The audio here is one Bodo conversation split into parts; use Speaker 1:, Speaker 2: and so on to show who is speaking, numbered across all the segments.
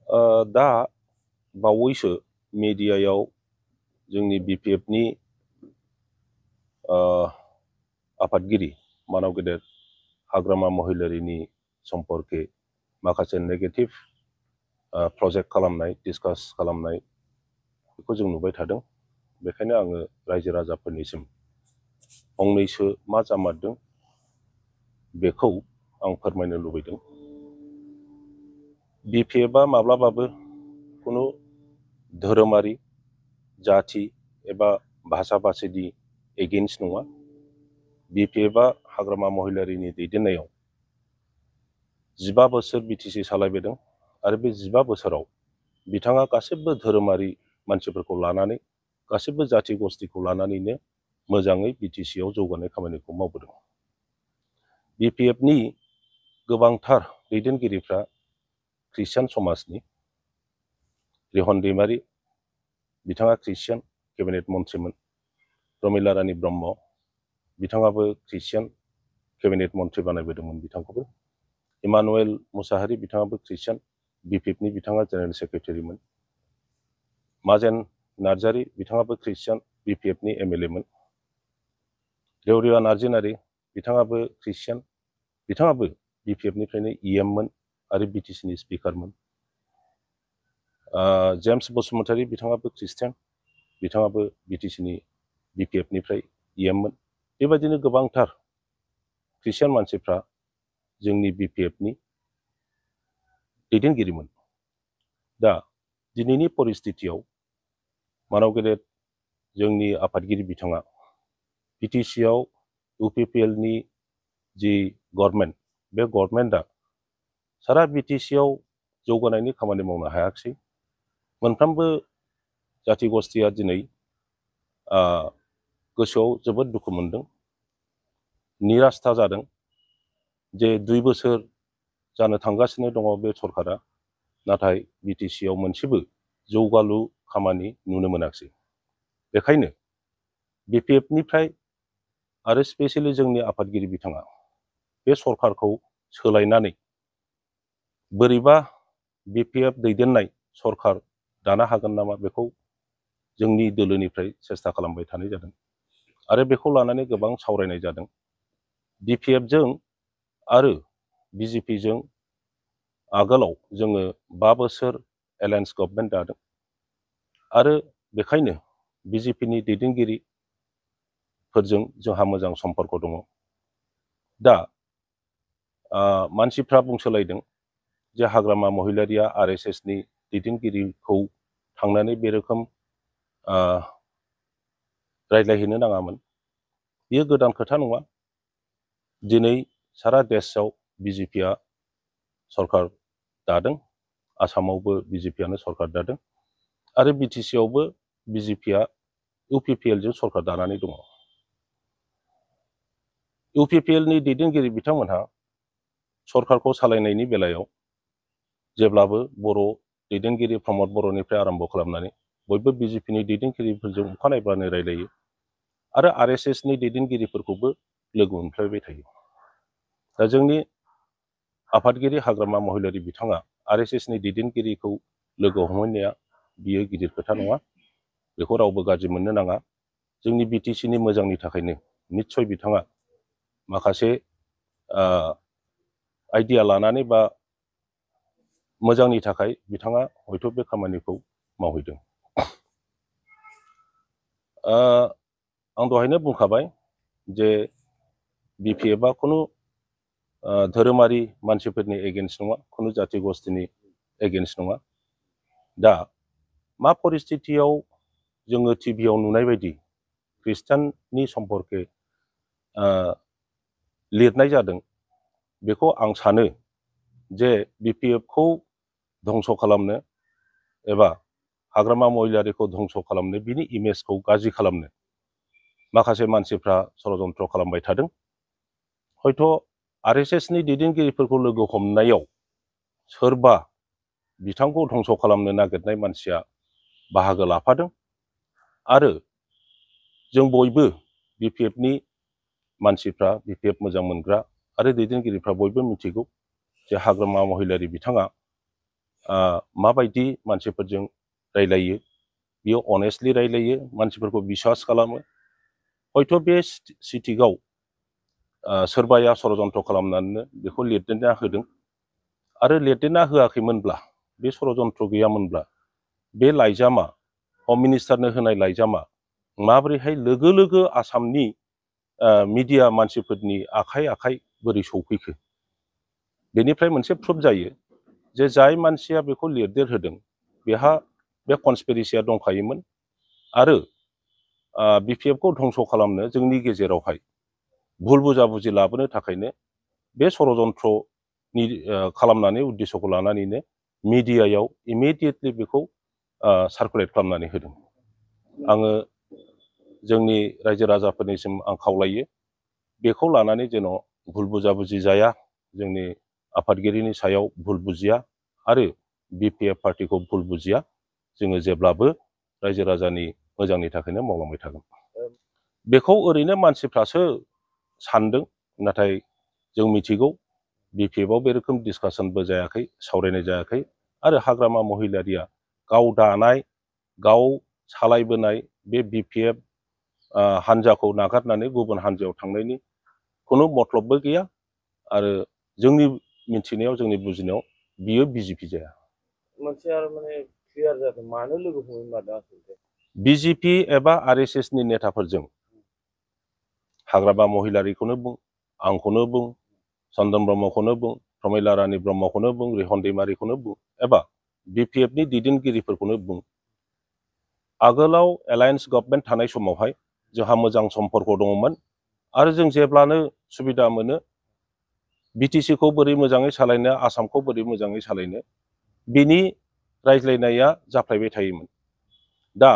Speaker 1: दा बावैसो मिडियायाव जोंनि BPFनि आफादगिरि मानाव गेदेर हाग्रामा महिलारिनि सम्पर्के माखासे नेगेटिभ प्रजेक्ट खालामनाय डिसकास खालामनाय बेखौ जों नुबाय थादों। बेखायनो आङो रायजो राजाफोरनिसिम फंनैसो मा जामारदों बेखौ आं फोरमायनो लुबैदों। BPFआ माब्लाबाबो खुनु धोरोमारि जाथि एबा भाषा भाषिनि एगेन्स्ट नङा। BPFआ हाग्रामा महिलारिनि दैदेननायाव 15 बोसोर BTC सालायबोदों आरो बे 15 बोसोराव बिथाङा गासिबो धोरोमारि मानसिफोरखौ लानानै गासिबो जाथि गस्थिखौ लानानैनो मोजाङै BTCआव जौगानाय खामानिखौ मावबोदों। BPFनि गोबांथार दैदेनगिरिफ्रा ख्रिस्टियान समाजनि। रिहन दैमारि बिथाङा ख्रिस्टियान केबिनेट मन्थ्रिमोन। प्रमिला रानी ब्रह्म बिथाङाबो ख्रिस्टियान केबिनेट मन्थ्रि बानायबोदोंमोन बिथांखौबो। इमानुएल मुसाहारि बिथाङाबो ख्रिस्टियान BPFनि बिथाङा जेनेरेल सेक्रेटारिमोन। माजेन नार्जारी बिथाङाबो ख्रिस्टियान BPFनि MLA मोन। रेवरिया नार्जिनारी बिथाङाबो ख्रिस्टियान बिथाङाबो BPFनिफ्रायनो EM मोन आरो BTCनि स्पिकारमोन। जेम्स बसुमतारी बिथाङाबो ख्रिस्टियान बिथाङाबो BTCनि BPFनिफ्राय EM मोन। बेबायदिनो गोबांथार ख्रिस्टियान मानसिफ्रा जोंनि BPFनि दैदेनगिरिमोन। दा दिनैनि परिस्थितियाव मानाव गेदेर जोंनि आफादगिरि बिथाङा BTCआव UPPLनि जि गभर्नमेन्ट बे गभर्नमेन्टआ सारा BTCआव जौगानायनि खामानि मावनो हायाखिसै। मोनफ्रोमबो जाथि गस्थिया दिनै गोसोआव जोबोद दुखु मोनदों, निरास्था जादों जे 2 बोसोर जानो थांगासिनो दङ बे सरकारा, नाथाय BTCआव मोनसेबो जौगालु खामानि नुनो मोनाखिसै। बेखायनो BPFनिफ्राय आरो स्पेसियेलि जोंनि आफादगिरि बिथाङा बे सरकारखौ सोलायनानै बोरैबा BPF दैदेननाय सरकार दानो हागोन नामा बेखौ जोंनि दोलोनिफ्राय सेस्था खालामबाय थानाय जादों आरो बेखौ लानानै गोबां सावरायनाय जादों। BPFजों आरो BJPजों आगोलाव जोङो 5 बोसोर एलायन्स गभर्नमेन्ट दादों आरो बेखायनो BJPनि दैदेनगिरिफोरजों जोंहा मोजां सम्पर्क दङ। दा मानसिफ्रा बुंसोलायदों जे हाग्रामा महिलारिया RSSनि दैदेनगिरिखौ थांनानै बे रोखोम रायज्लायहैनो नाङामोन। बेयो गोदान खोथा नङा। दिनै सारा देशआव BJPआ सरकार दादों, आसामावबो BJPआनो सरकार दादों आरो BTCआवबो BJPआ UPPLजों सरकार दानानै दङ। UPPLनि दैदेनगिरि बिथांमोनहा सरकारखौ सालायनायनि बेलायाव जेब्लाबो बर' दैदेनगिरि प्रमद बर'निफ्राय आरम्भ खालामनानै बयबो BJPनि दैदेनगिरिफोरजों अखानायब्लानो रायलायो आरो RSSनि दैदेनगिरिफोरखौबो लोगो मोनफ्लायबाय थायो। दा जोंनि आफादगिरि हाग्रामा महिलारि बिथाङा RSSनि दैदेनगिरिखौ लोगो हमहैनाया बियो गिदिर खोथा नङा। बेखौ रावबो गाज्रि मोननो नाङा। जोंनि BTCनि मोजांनि थाखायनो निस्सय बिथाङा माखासे आइडिया लानानै बा मोजांनि थाखाय बिथाङा हयथ' बे खामानिखौ मावहैदों। आं दहायनो बुंखाबाय जे BPFआ खुनु धोरोमारि मानसिफोरनि एगेन्स्ट नङा, खुनु जाथि गस्थिनि एगेन्स्ट नङा। दा मा परिस्थितियाव जोङो टिभियाव नुनाय बायदि ख्रिस्टाननि सम्पर्के लिरनाय जादों, बेखौ आं सानो जे BPFखौ धंस' खालामनो एबा हाग्रामा महिलारिखौ धंस' खालामनो, बिनि इमेजखौ गाज्रि खालामनो माखासे मानसिफ्रा षड़यन्त्र खालामबाय थादों। हयथ' RSSनि दैदेनगिरिफोरखौ लोगो हमनायाव सोरबा बिथांखौ धंस' खालामनो नागिरनाय मानसिया बाहागो लाफादों आरो जों बयबो BPFनि मानसिफ्रा, BPF मोजां मोनग्रा आरो दैदेनगिरिफ्रा बयबो मिथिगौ जे हाग्रामा महिलारि बिथाङा माबायदि मानसिफोरजों रायलायो, बियो अनेस्टलि रायलायो, मानसिफोरखौ बिश्वास खालामो। हयथ' बे सिटिआव सोरबाया षड़यन्त्र खालामनानै बेखौ लिरदेरना होदों आरो लिरदेरना होआखैमोनब्ला, बे षड़यन्त्र गैयामोनब्ला बे लाइजामा, हम मिनिस्टारनो होनाय लाइजामा माबोरैहाय लोगो लोगो आसामनि मिडिया मानसिफोरनि आखाइ आखाइ बोरै सौफैखो? बेनिफ्राय मोनसे प्रुफ जायो जे जाय मानसिया बेखौ लिरदेर होदों बेहा बे कनस्पिरेसिया दंखायोमोन आरो बिपिएफखौ धंस खालामनो जोंनि गेजेरावहाय भुल बुजाबुजि लाबोनो थाखायनो बे षड़यन्त्रनि खालामनानै उद्देश्यखौ लानानैनो मिडियायाव इमिडियेटलि बेखौ सार्कुलेट खालामनानै होदों। आङो जोंनि रायजो राजाफोरनिसिम आं खावलायो बेखौ लानानै जेन' भुल बुजाबुजि जाया, जोंनि आफादगिरिनि सायाव भुल बुजिया आरो बिपिएफ पार्टिखौ भुल बुजिया। जोङो जेब्लाबो रायजो राजानि मोजांनि थाखायनो मावलांबाय थागोन। बेखौ ओरैनो मानसिफ्रासो सानदों, नाथाय जों मिथिगौ बिपिएफआव बे रोखोम डिसकासनबो जायाखै, सावरायनाय जायाखै आरो हाग्रामा महिलारिया गाव दानाय, गाव सालायबोनाय बे बिपिएफ हान्जाखौ नागारनानै गुबुन हान्जायाव थांनायनि खुनु मतलबबो गैया आरो जोंनि मिथिनायाव, जोंनि बुजिनायाव बियो बिजेपि जाया। मोनसे आरो माने क्लियार जादों, मानो लोगो हमनो मारदों आसलते बिजेपि एबा आरएसएसनि नेताफोरजों हाग्रामा महिलारिखौनो बुं, आंखौनो बुं, चन्दन ब्रह्मखौनो बुं, प्रमिला रानी ब्रह्मखौनो बुं, रिहन दैमारिखौनो बुं एबा बिपिएफनि दैदेनगिरिफोरखौनो बुं, आगोलाव एलायन्स गभर्नमेन्ट थानाय समावहाय जोंहा मोजां सम्पर्क दङमोन आरो जों जेब्लानो सुबिदा मोनो बिटिसिखौ बोरै मोजाङै सालायनो, आसामखौ बोरै मोजाङै सालायनो, बिनि रायज्लायनाया जाफ्लायबाय थायोमोन। दा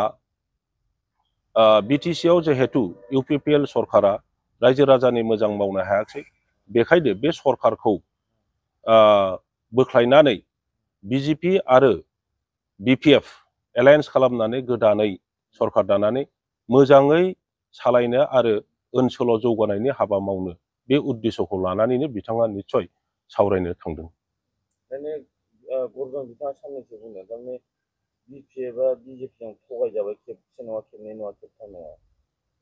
Speaker 1: बिटिसिआव जिहेतु इउपिपिएल सरकारा रायजो राजानि मोजां मावनो हायाखै, बेखायनो बे सरकारखौ बोख्लायनानै बिजेपि आरो बिपिएफ एलायन्स खालामनानै गोदानै सरकार दानानै मोजाङै सालायनो आरो ओनसोलाव जौगानायनि हाबा मावनो बे उद्देश्यखौ लानानैनो बिथाङा निस्सय सावरायनो थांदों। माने गरजन बिथाङा साननैसो बुंदों, थारमाने बिपिएफआ बिजेपिजों थगायजाबाय, खेबसे नङा खेबनै नङा खेबथाम नङा,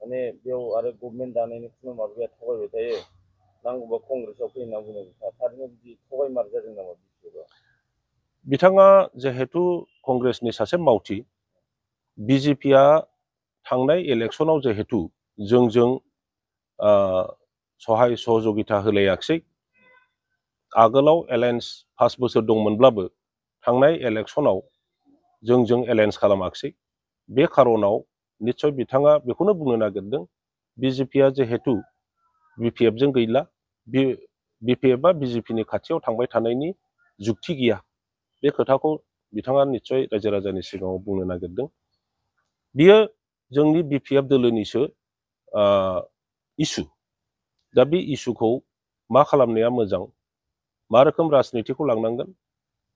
Speaker 1: माने बेयाव आरो गभर्नमेन्ट दानायनि खुनु माबाया थगायबाय थायो, नांगौबा कंग्रेसआव फैयो होनना बुंदों। थारैनो बिदि थगायमार जादों नामा बिपिएफआ? बिथाङा जिहेतु कंग्रेसनि सासे मावथि, बिजेपिआ थांनाय इलेक्सनाव जिहेतु जोंजों सहाय सहযোगिता होलायाखिसै, आगोलाव एलायन्स 5 बोसोर दंमोनब्लाबो थांनाय इलेक्सनाव जोंजों एलायन्स खालामाखिसै। बे खारनाव निस्सय बिथाङा बेखौनो बुंनो नागिरदों, बिजेपिआ जिहेतु बिपिएफजों गैला, बिपिएफआ बिजेपिनि खाथियाव थांबाय थानायनि जुक्ति गैया। बे खोथाखौ बिथाङा निस्सय रायजो राजानि सिगाङाव बुंनो नागिरदों। बियो जोंनि बिपिएफ दोलोनिसो इसु। दा बे इसुखौ मा खालामनाया मोजां, मा रोखोम राजनितिखौ लांनांगोन,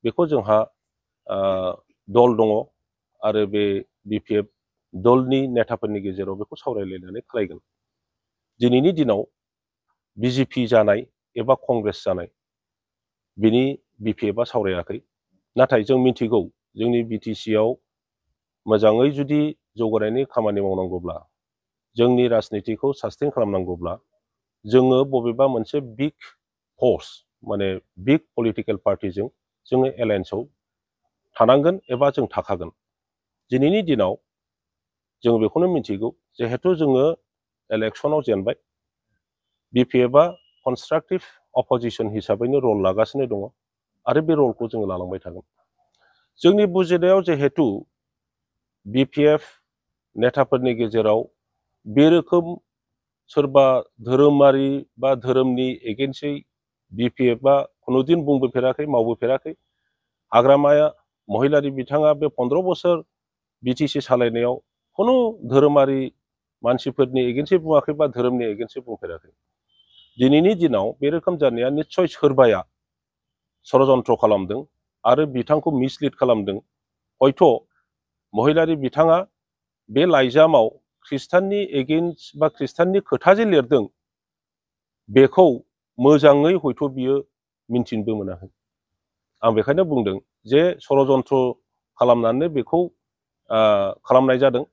Speaker 1: बेखौ जोंहा दल दङ आरो बे बिपिएफ दलनि नेताफोरनि गेजेराव बेखौ सावरायलायनानै खालायगोन। दिनैनि दिनाव बिजेपि जानाय एबा कंग्रेस जानाय बिनि बिपिएफआ सावरायाखै, नाथाय जों मिथिगौ जोंनि बिटिसिआव मोजाङै जुदि जौगानायनि खामानि मावनांगौब्ला, जोंनि राजनितिखौ सास्टेन खालामनांगौब्ला जोङो बबेबा मोनसे बिग फर्स, माने बिग पलिटिकेल पार्टिजों जोङो एलायन्सआव थानांगोन एबा जों थाखागोन। दिनैनि दिनाव जों बेखौनो मिथिगौ, जिहेतु जोङो इलेक्सनाव जेनबाय, बिपिएफआ कनस्ट्राक्टिभ अपोजिशन हिसाबैनो रल लागासिनो दङ आरो बे रलखौ जोङो लालांबाय थागोन। जोंनि बुजिनायाव जिहेतु बिपिएफ नेताफोरनि गेजेराव बे रोखोम सोरबा धोरोमारि बा धोरोमनि एगेन्स्टै बिपिएफआ खुनुदिन बुंबोफेराखै, मावबोफेराखै। हाग्रामाया महिलारि बिथाङा बे 15 बोसोर बिटिसि सालायनायाव खुनु धोरोमारि मानसिफोरनि एगेन्स्टै बुङाखै बा धोरोमनि एगेन्स्टै बुंफेराखै। दिनैनि दिनाव बे रोखोम जानाया निस्सय सोरबाया षड़यन्त्र खालामदों आरो बिथांखौ मिसलिड खालामदों। हयथ' महिलारि बिथाङा बे लाइजामाव ख्रिस्टाननि एगेन्स्ट बा ख्रिस्टाननि खोथा जे लिरदों बेखौ मोजाङै हयथ' बियो मिन्थिनोबो मोनाखै। आं बेखायनो बुंदों जे षड़यन्त्र खालामनानै बेखौ खालामनाय जादों,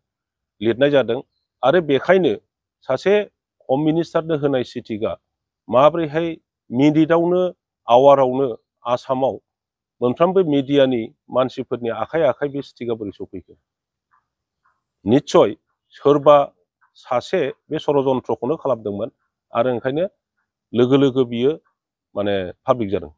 Speaker 1: लिरनाय जादों। आरो बेखायनो सासे हम मिनिस्टारनो होनाय सिटिकआ माब्रैहाय मिनिटआवनो आवारावनो आसामाव मोनफ्रोमबो मिडियानि मानसिफोरनि आखाइ आखाइ बे सिटिकआ बोरै सफैखो? निस्सय सोरबा सासे बे षड़यन्त्रखौनो खालामदोंमोन आरो ओंखायनो लोगो लोगो बियो माने पाब्लिक जादों।